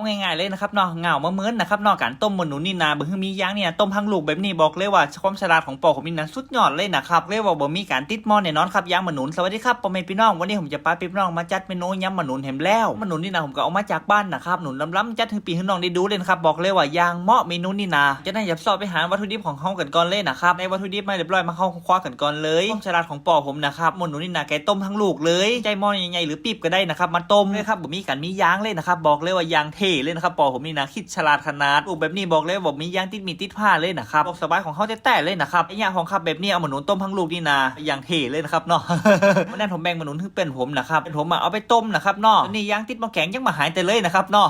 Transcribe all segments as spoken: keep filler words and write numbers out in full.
ง่ายๆ เลยนะครับเนาะ ง่าวเหมือนๆ นะครับเนาะ ก๋านต้มหม้อหนุนนี่นา บ่หื้อมียางนี่นา ต้มตังลูกแบบนี้ บอกเลยว่าความฉลาดของป้อผมนี่นา สุดยอดเลยนะครับ เรียกว่าบ่มีก๋านติดหม้อแน่นอนครับ ยางหม้อหนุน สวัสดีครับ ป้อแม่ปี้น้อง วันนี้ผมจะปาปี้น้องมาจัดเมนูยำหม้อหนุนแหมแล้ว หม้อหนุนนี่นา ผมก็เอามาจากบ้านนะครับ หนุนล้ำๆ จัดหื้อปี้หื้อน้องได้ดูเลยนะครับ บอกเลยว่ายางเหมาะเมนูนี่นา จะได้หยับเซาะไปหาวัตถุดิบของเฮากั๋นก่อนเลยนะครับ ได้วัตถุดิบมาเรียบร้อย มาเข้าครัวกั๋นก่อนเลย ความฉลาดของป้อผมนะครับ หม้อหนุนนี่นา แกต้มตังลูกเลย ใจ๊หม้อใหญ่ๆ หรือปี๊บก็ได้นะครับ มาต้มเลยครับ บ่มีก๋านมียางเลยนะครับ บอกเลยว่ายางเท่เลยนะครับ ป้อผมนี่นา คิดฉลาดขนาด ลูกแบบนี้บอกเลยว่าบ่มียางติดมีดติดผ้าเลยนะครับ บอกสบายของเฮาแต๊ๆ เลยนะครับ ไอ้เยียะ ของครับแบบนี้ เอาหม้อหนุนต้มตังลูกนี่นา อย่างเท่เลยนะครับเนาะ วันนั้นผมแบ่งหม้อหนุนหื้อเปื้อนผมนะครับ เปื้อนผมอะเอาไปต้มนะครับเนาะ นี่ยางติดหม้อแก๋งยังบ่หายแต๊เลยนะครับเนาะ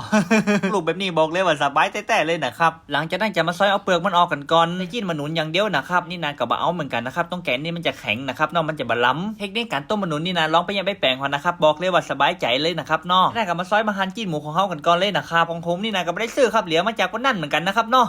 ลูกแบบนี้บอกเลยว่าสบายแต๊ๆ เลยนะครับ หลังจากนั้นจะมาซอยเอาเปลือกมันออกกั๋นก่อน ใส่จี้นหม้อหนุนอย่างเดียวนะครับ นี่นา ก็บ่เอาเหมือนกั๋นนะครับ ตรงแก๋นนี่มันจะแข็งนะครับเนาะ มันจะบ่ล้ำ เทคนิคก๋านต้มหม้อหนุนนี่นา ลองไปเยียะไปแป๋งก่อนนะครับ บอกเลยว่าสบายใจ๋เลยนะครับเนาะ แล้วก็มาซอยมาหั่นจี้นหมูของเฮากั๋นก่อนเลยนะครับ ของผมนี่นา ก็บ่ได้ซื้อครับ เหลือมาจากวันนั้นเหมือนกั๋นนะครับเนาะ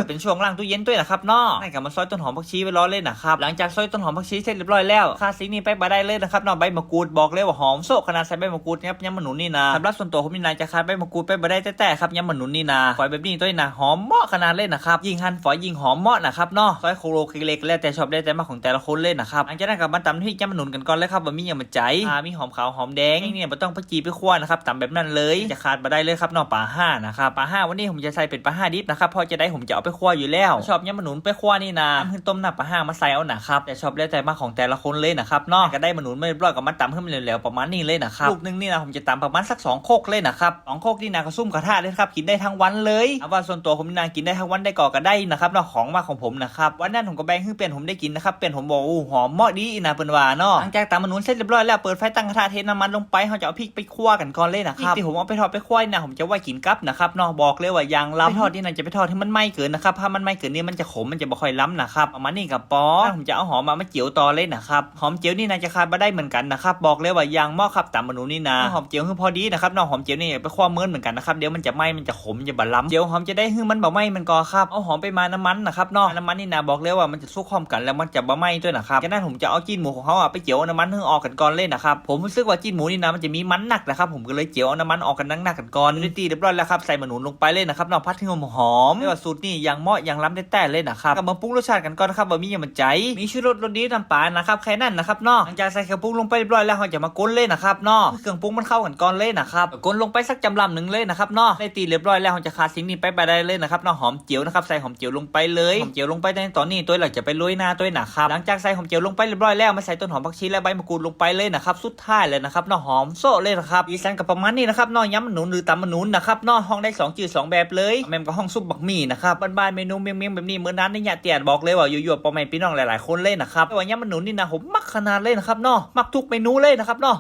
เป๋นช่วงล้างตู้เย็นตวยนะครับเนาะ แล้วก็มาซอยต้นหอมผักชีไว้รอเลยนะครับ หลังจากซอยต้นหอมผักชีเสร็จเรียบร้อยแล้ว ขาดสิ่งนี้ไปบ่ได้เลยนะครับเนาะ ใบมะกรูด บอกเลยว่าหอมโซะขนาด ใส่ใบมะกรูดครับ ยำหม้อหนุนนี่นา สำหรับส่วนตั๋วผมนี่นา จะขาดใบมะกรูดไปบ่ได้แต๊ๆ ครับ ยำหม้อหนุนนี่นา ฝอยแบบนี้ตวยนา หอมเหมาะขนาดเลยนะครับ ยิ่งหั่นฝอยยิ่งหอมเหมาะนะครับเนาะ ซอยโคโลเล็กๆ แล้วแต่ชอบแล้วแต่มักของแต่ละคนเลยนะครับ หลังจากนั้นก็มาตำพริกยำหม้อหนุนกั๋นก่อนเลยครับ ว่ามีหยังบ่ใจ๋ อ่า มีหอมขาวหอมแดง นี่บ่ต้องไปจี้ไปคั่วนะครับ ตำแบบนั้นเลย จะขาดบ่ได้เลยครับเนาะ ป๋าห้านะครับ ป๋าห้าวันนี้ผมจะใส่เป๋นป๋าห้าดิบนะครับ เพราะจะได้ผมจะเอาไปคั่วอยู่แล้ว ชอบยำหม้อหนุนไปคั่วนี่นา หื้อต้มน้ำป๋าห้ามาใส่เอานะครับ แต่ชอบแล้วแต่มักของแต่ละคนเลยนะครับเนาะ ก็ได้หม้อหนุนมาเรียบร้อย ก็มาตำหื้อมันแหลวๆ ประมาณนี้เลยนะครับ ลูกหนึ่งนี่นา ผมจะตำประมาณสักสองโคกเลยนะครับ สองโคกนี่นา ก็ซุ่มกระทะเลยครับ กิ๋นได้ตังวันเลย แต่ว่าส่วนตั๋วผมนี่นา กิ๋นได้ตังวันได้ก่อก็ได้นะครับเนาะ ของมักของผมนะครับ วันนั้นผมก็แบ่งหื้อเปื้อนผมได้กิ๋นนะครับ เปื้อนผมบอก โอ้ หอมเหมาะดีนา เปิ้นว่าเนาะ หลังจากตำหม้อหนุนเสร็จเรียบร้อยแล้ว เปิดไฟตั้งกระทะ เทน้ำมันลงไป เฮาจะเอาพริกไปคั่วกั๋นก่อนเลยนะครับ พริกตี้ผมเอาไปทอดไปคั่วนี่นา ผมจะไว้กิ๋นกับนะครับเนาะ บอกเลยว่ายางล้ำ ไปทอดนี่นา จะไปทอดหื้อมันไหม้เกินนะครับ ถ้ามันไหม้เกินนี่มันจะขม มันจะบ่ค่อยล้ำนะครับ ประมาณนี้ก็ปอ ผมจะเอาหอมมา มาเจียวต่อเลยนะครับ หอมเจียวนี่นา จะขาดบ่ได้เหมือนกั๋นนะครับ บอกเลยว่ายางเหมาะครับ ตำหม้อหนุนนี่นา หอมเจียวหื้อพอดีนะครับเนาะ หอมเจียวนี่อย่าไปคั่วเมินเหมือนกั๋นนะครับ เดี๋ยวมันจะไหม้ มันจะขม จะบ่ล้ำ เจียวหอมจะได้หื้อมันบ่ไหม้มันก่อครับ เอาหอมไปหม่าน้ำมันนะครับเนาะ น้ำมันนี่นา บอกเลยว่ามันจะสุกพร้อมกั๋น แล้วมันจะบ่ไหม้ตวยนะครับ จากนั้นผมจะเอาจี้นหมูของเฮาอะ ไปเจียวเอาน้ำมันหื้อออกกั๋นก่อนเลยนะครับ ผมรู้สึกว่าจี้นหมูนี่นา มันจะมีมันนักนะครับ ผมก็เลยเจียวเอาน้ำมันออกกั๋นนักๆ กั๋นก่อน ได้ตี้เรียบร้อยแล้วครับ ใส่หม้อหนุนลงไปเลยนะครับเนาะ ผัดหื้อหอมๆ เรียกว่าสูตรนี่ยางเหมาะยางล้ำแต๊ๆ เลยนะครับ ก็มาปรุงรสชาติกั๋นก่อนนะครับ ว่ามีหยังบ่ใจ๋ มีชูรส รสดี น้ำปลานะครับ แค่นั้นนะครับเนาะ หลังจากใส่เครื่องปรุงลงไปเรียบร้อยแล้ว เฮาจะมาคนเลยนะครับเนาะ เครื่องปรุงมันเข้ากั๋นก่อนเลยนะครับ คนลงไปสักจ๋ำล่ำหนึ่งเลยนะครับเนาะ ได้ตี้เรียบร้อยแล้ว เฮาจะขาดสิ่งนี้ไปบ่ได้เลยนะครับเนาะ หอมเจียวนะครับ ใส่หอมเจียวลงไปเลย หอมเจียวลงไปในต๋อนนี้ตวย แล้วจะไปโรยหน้าตวยนะครับ หลังจากใส่หอมเจียวลงไปเรียบร้อยแล้ว มาใส่ต้นหอมผักชีและใบมะกรูดลงไปเลยนะครับ สุดท้ายแล้วนะครับเนาะ หอมโซะเลยนะครับ สีสันก็ประมาณนี้นะครับเนาะ ยำหม้อหนุนหรือตำหม้อหนุนนะครับเนาะ ฮ้องได้สองจื้อสองแบบเลย แม่มก็ฮ้องซุปบักหมี่นะครับ บ้านๆ เมนูเมี่ยงๆ แบบนี้ มื้อนั้นนี่เยียะเตี้ย บอกเลยว่ายั่วๆ ป้อแม่ปี้น้องหลายๆ คนเลยนะครับ แต่ว่ายำหม้อหนุนนี่นา ผมมักขนาดเลยนะครับเนาะ มักทุกเมนูเลยนะครับเนาะ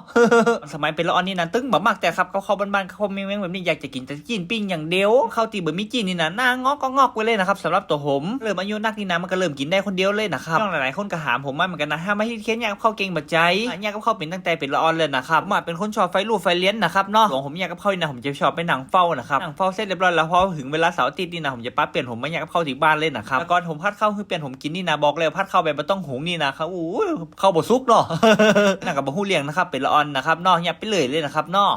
สมัยเป๋นละอ่อนนี่นา ตึงบ่มักแต๊ครับ กับข้าวบ้านๆ กับข้าวเมี่ยงๆ แบบนี้ อยากจะกิ๋นแต่จี้นปิ้งอย่างเดียว ข้าวตี้บ่มีจี้นนี่นา หน้างอกก็งอกไว้เลยนะครับ สำหรับตั๋วผม เริ่มอายุนักนี่นา มันก็เริ่มกิ๋นได้คนเดียวเลยนะครับ น้องหลายๆ คนก็ถามผมมาเหมือนกั๋นนะ ถามว่าเฮ็ดเคียนเยียะกับข้าวเก่งบ่ใจ๋ เยียะกับข้าวเป๋นตั้งแต่เป๋นละอ่อนเลยนะครับ ผมอะเป๋นคนชอบใฝ่ลู่ใฝ่เรียนนะครับเนาะ ส่วนผมเยียะกับข้าวนี่นา ผมจะชอบไปนั่งเฝ้านะครับ นั่งเฝ้าเสร็จเรียบร้อยแล้ว พอถึงเวลาเสาร์อาทิตย์นี่นา ผมจะปาเปื้อนผมมาเยียะกับข้าวตี้บ้านเลยนะครับ แต่ก่อนผมผัดข้าวหื้อเปื้อนผมกิ๋นนี่นา บอกเลยว่าผัดข้าวแบบบ่ต้องหุงนี่นาครับ โอ้ย ข้าวบ่สุกเนาะ นั่นก็บ่ฮู้เรื่องนะครับ เป๋นละอ่อนนะครับเนาะ เยียะไปเลยเลยนะครับเนาะ